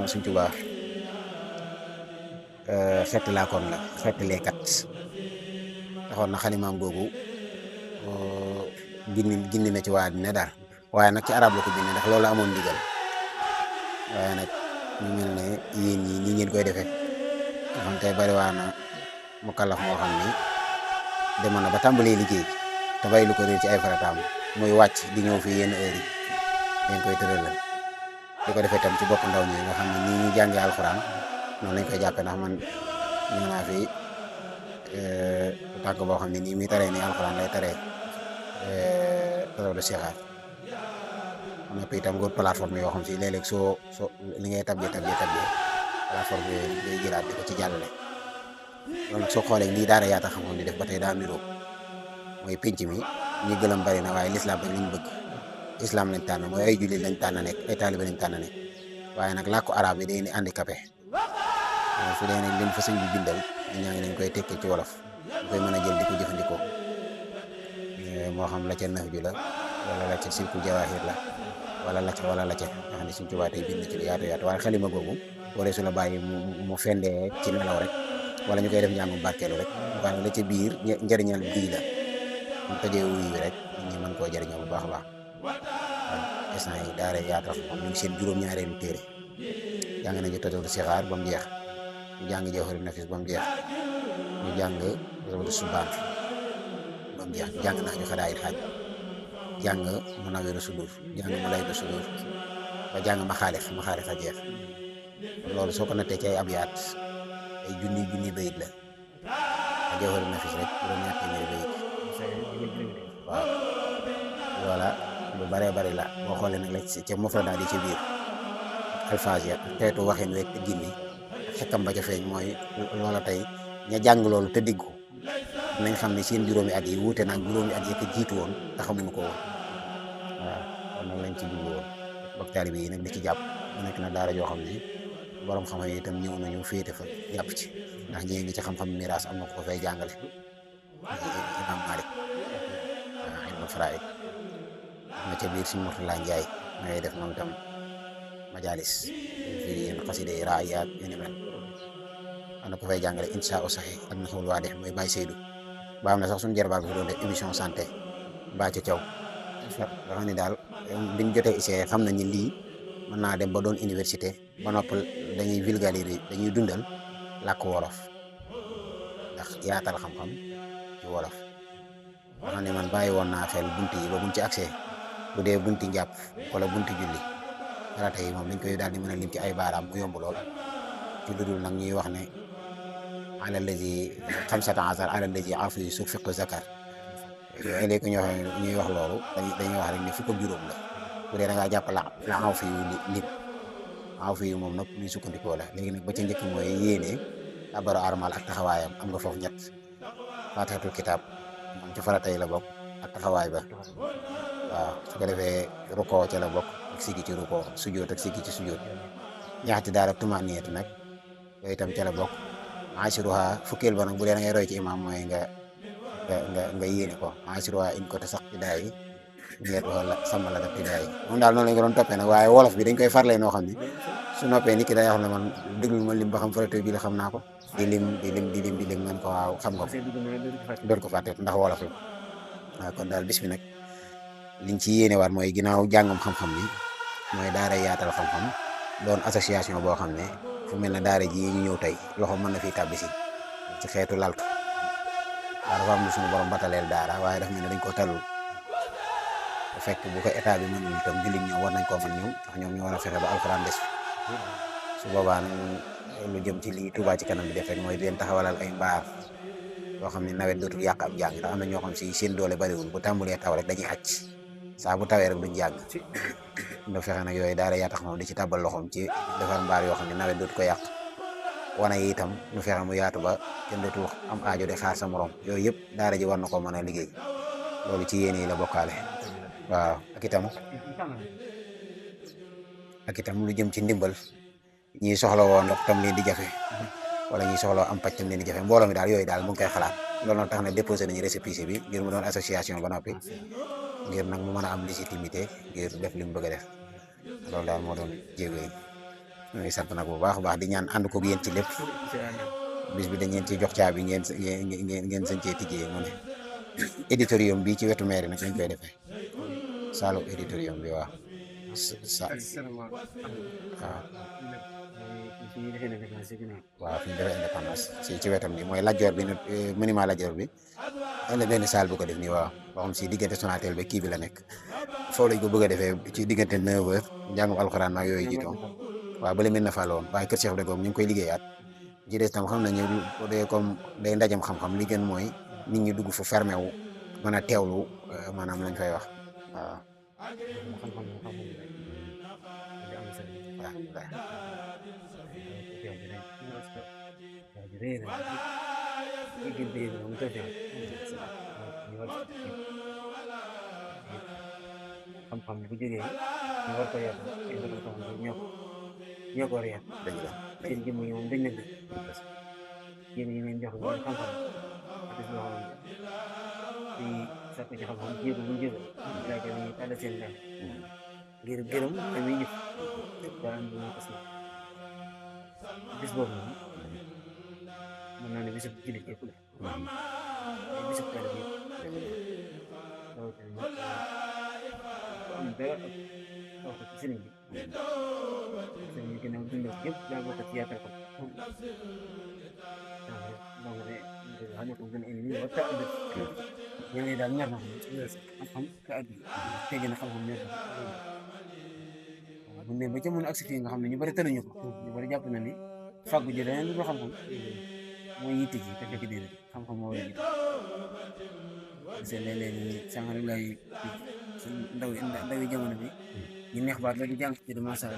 Sëñ Tuubaa xetti laakoon la xetti leekat taxoon na xalimaam googu gindi na ci waa dina daal waaye nag ci arab la ko bindee ndax loolu amoon ndigal waaye nag ñu mel ne yéen ñi nii ngeen koy defee nga xam tey bari waa na mu kallaf moo xam ni demoon na ba tàmbalee liggéey te bàyyi lu ko réer ci ay farataam muy wàcc di ñëw fii yenn heure yi dañ koy tëralal di ko defee tam ci bokk ndaw ñi nga xam ne nii ñu jàngee alxuraan noonu lañ koy jàppee ndax man ñu naa fi tànk boo xam ne nii muy taree nii alxuraan lay taree tasawdu sixaar am na itam góor plateforme yoo xam si léeg-léeg soo li ngay tabje plateforme yooyu ngay jëlaat di ko ci jàllale loolu nag soo xoolee lii daara yaata xam-xam di def ba tey daa niroo mooy pénc mi ñi gëlam bari na waaye lislaam rek liñ bëgg islam lañ tànn mooy ay jullit lañ tànn nekk ay taalibe lañ tànn nekk waaye nag làkku arab yi day ni handicapé su dee ne liñ fa sëñ bi bindal ñaa ngi nañ koy tekkee ci wolof ñu koy mën a jël di ko jëfandikoo moo xam la ca nëf ju la wala la ca silkul jawaahir la wala la ca nga xam ne Sëñ Tuubaa tey bind ci lu yaatu waaye xalima googu wala su la bàyyi mu fendee ci nelaw rek wala ñu koy def njàngum barkeelu rek waaye la ca biir njëriñal bii la mu tëjee wuyu bi rek nit ñi mën koo jëriñoo bu baax a baax waaw instant yi daara yaatal xam ñu ngi seen juróom-ñaareelu téere jàng nañu tasawdu sixaar ba mu jeex ñu jàng jawharu nafis ba mu jeex ñu jàng tasawdu subaan ba mu jeex jàng naa ñu xadaayit xaaj jàng munawiru sudur jàng mulaydu sudur ba jàng maxaalix a jeex loolu soo ko nattee ci ay abyaat ay junni bayit la a jawharu nafis rek juróom-ñaar téeméeri bayit waaw voilà lu baree bari la boo xoolee nag la ca mufradaat yi ci biir alfaaz ya xeetu waxin weeg te gindi xekkam ba ca feeñ mooy loola tey ña jàng loolu te diggu nañ xam ne seen juróomi at yi wuute naag juróomi at yi ko jiitu woon te xamuñu ko woon waaw kon nag lañ ci jublu woon bokk taalibe yi nag di ci jàpp mu nekk na daara joo xam ne borom xam-xam yi itam ñëw nañu féete fa jàpp ci ndax ñii ngi ci xam-xam miraas am na ko fay jàngale imam Malik waaw ilmul faraa'id na ca biir Sëñ Murtala Njaay ma ngay def moom itam majalis fii yéen xasida yi raayaat yu ni mel am na ko fay jàngale insha u saxi ak naxul waadix mooy Baye Seydou ba am na sax suñu jarbaal bi doon def émission santé mbaa ca caw nga xam ne daal biñ jotee essayé xam nañ ni lii mën naa dem ba doon université ba noppal dañuy vulgariser dañuy dundal làkk wolof ndax yaatal xam-xam ci wolof nga xam ne man bàyyi woon naa xel bunt yi ba buñ ci accès bu dee bunti njàpp wala bunti julli farata yi moom dañ koy daal di mën a lim ci ay baaraam mu yomb lool ci lu dul nag ñuy wax ne ala lazi xamsata asar ala lazi afu yi suuf fiqu zakar léegi ñuy wax loolu dañuy wax rek ne fukk ak juróom la bu dee da ngaa jàpp la aw fi yu lim aw fi yu moom nag luy sukkandikoo la léegi nag ba ca njëkk mooy yéene abaro armal ak taxawaayam am nga foofu ñett faatihatul kitaab moom ci farata yi la bokk ak taxawaay ba waaw su ko defee rukoo ca la bokk ak sigi ci rukoo sujoot ak sigi ci sujoot ñaxti daal ak tumaaniyatu nag yooyu itam ca la bokk asiruha fukkeel ba nag bu dee da ngay roy ci imam mooy nga yéene ko asiruha in ko te sax ci daay ñeet wala sàmm la def ci daay moom daal noonu lañ ko doon toppee nag waaye wolof bi dañ koy farlee noo xam ne su noppee nit ki day wax ne man déglul ma lim ba xam farata bi la xam naa ko di lim man ko waaw xam nga ko doon ko fàtte ndax wolof la waaw kon daal bis bi nag liñ ci yéene waat mooy ginnaaw jàngam xam-xam ni mooy daara yaatal xam-xam doon association boo xam ne fu mel ne daara ji ñu ñëw tey loxo mën na fi tàbbi si ci xeetu laltu waaw dafa am lu suñu borom bataleel daara waaye dafa mel ne dañ ko talul bu fekk bu ko état bi mënul itam jullit ñoom war nañ koo mën ñoom ndax ñoom ñoo war a fexe ba alxuraan des su boobaa nag lu jëm ci lii Touba ci kanam bi def rek mooy di leen taxawalal ay mbaar yoo xam ne nawet dootul yàq am jàng ndax am na ñoo xam si seen doole bariwul bu tàmbulee taw rek dañuy àcc saa bu tawee rek duñ jàng da fexe nag yooyu daara yaa tax moom di ci tàbbal loxoom ci defar mbaar yoo xam ne nawet dootu ko yàq wana yi itam ñu fexe mu yaatu ba kenn dootul am aajo de xaar sa morom yooyu yëpp daara ji war na ko mën a liggéey loolu ci yéene yi la bokkaale waaw ak itam lu jëm ci ndimbal ñi soxla woo ndox tam leen di jafe wala ñi soxla am pàcc tam leen di jafe mbooloo mi daal yooyu daal mu ngi koy xalaat loolu nag tax na déposé nañu récépissé bi ngir mu doon association ba noppi ngir nag mu mën a am légitimité ngir def li mu bëgg a def loolu daal moo doon jéego yi ñu ngi sant nag bu baax a baax di ñaan ànd ko yéen ci lépp bis bi dañ leen ciy jox caabi ngeen sañ cee tijjee mu ne éditorium bi ci wetu mairie nag lañ koy defee saalu éditorium bi waaw waaw fi ñu defee indépendance ci wetam ni mooy lajjoor bi monument lajjoor bi am na benn salle bu ko def nii waaw boo xam si diggante Sonatel ba kii bi la nekk foofu lañ ko bëgg a defee ci diggante 9h njàngum alxuraan maag yooyu jiitoon waaw bala mel na fa la woon waaye kër Cheikh Ibrahima ñu ngi koy liggéeyaat ci des tam xam nañu dee comme day ndajam xam-xam li gën mooy nit ñi dugg fu fermé wu mën a teewlu maanaam lañ fay wax waaw. xam-xam bu jógee ñu war ko yàq ñoo ko war a yàq seen jëmm yi moom dañ na gën yéen yi leen jox leen xam-xam bis boo xam ne sàkk ci xam-xam jéego bu jéego laaj nañu tàll seen daal ngir gërëm dañuy jëf dara ñu ko si bis boobu moom mën naa ne bisub jullit yëpp la bisub teel bi am dara ak ci sëriñ bi sëriñ bi ginnaaw dundal yëpp daa bokk ci yaatal ko donc de xam ne ko gën a indi waxta addat ñooñu daal ñor na xam-xam ka addi tegg na xam-xam ñor na bu ne ba ca mën a agsi fii nga xam ne ñu bari tënuñu ko ñu bari jàpp na ni fàggu ji leneen lu dul xam-xam mooy yitte ji te fekk déedéet xam-xam moo war a jiitu parce que léeg-léeg sànq rek lay ndaw yi jamono bi ñu neex baat la di jàng ci dama sara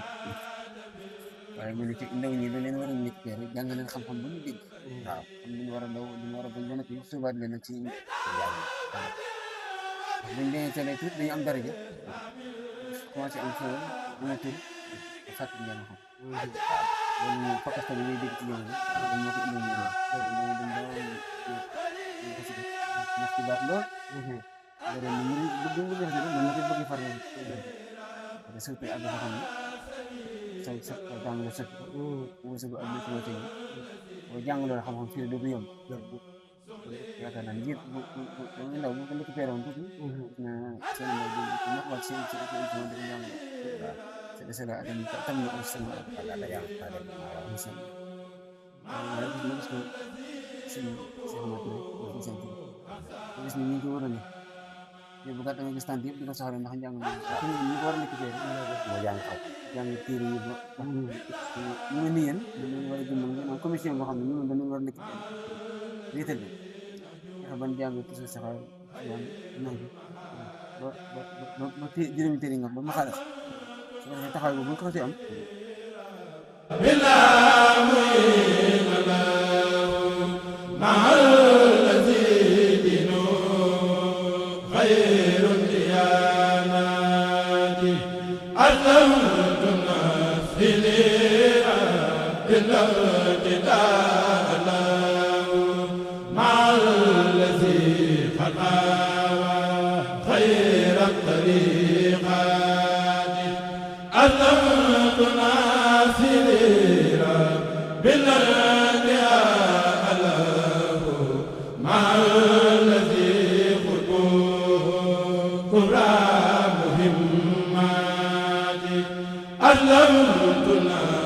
waaye mu ne ci ndaw ñi da leen war a nekk peer jàng leen xam-xam ba ñu dégg waaw xam lu ñu war a ndaw lu ñu war a bañ ba noppi subaat leen nag ci jàng buñ demee tele tuuti dañu am daraja commencé am xewal mën a tur fàtt njàng xam loolu moom fakasta bi ngay dégg ci jamono dañ moo ko indi ñu ndax ci baat lool loolu ñu bëgg dañ ko bëgg farlu da surtout ak xam ne sa sa jàng la sëkk wërsëg ak lu ko tey boo jàng loolu xam-xam fii du yomb yaakaar naa njiit bu ndaw bu ko récupéré woon tuuti na seen ndaw di nax waat seen ci émission di jàng c'est de cela adam tam na aussi ala la yàlla ta dem insan waaye gis ko seen mat rek seen gis ni ñu ko war a ne yow bu gàtt nga gis tànk yëpp di ko soxla ndax njàng mi ñu ko war a récupéré moo jàng xaw jàng téere yi ba ñu ngi ni yéen dañu war a jëm moom commission boo xam ne ñun dañu war a récupéré wéetal bi ban jàng tuuti saxaar jàng nangu ba juróomi téere nga ba ma xaaral su ko defee taxawaay boobu bu ko xasee am أسلمت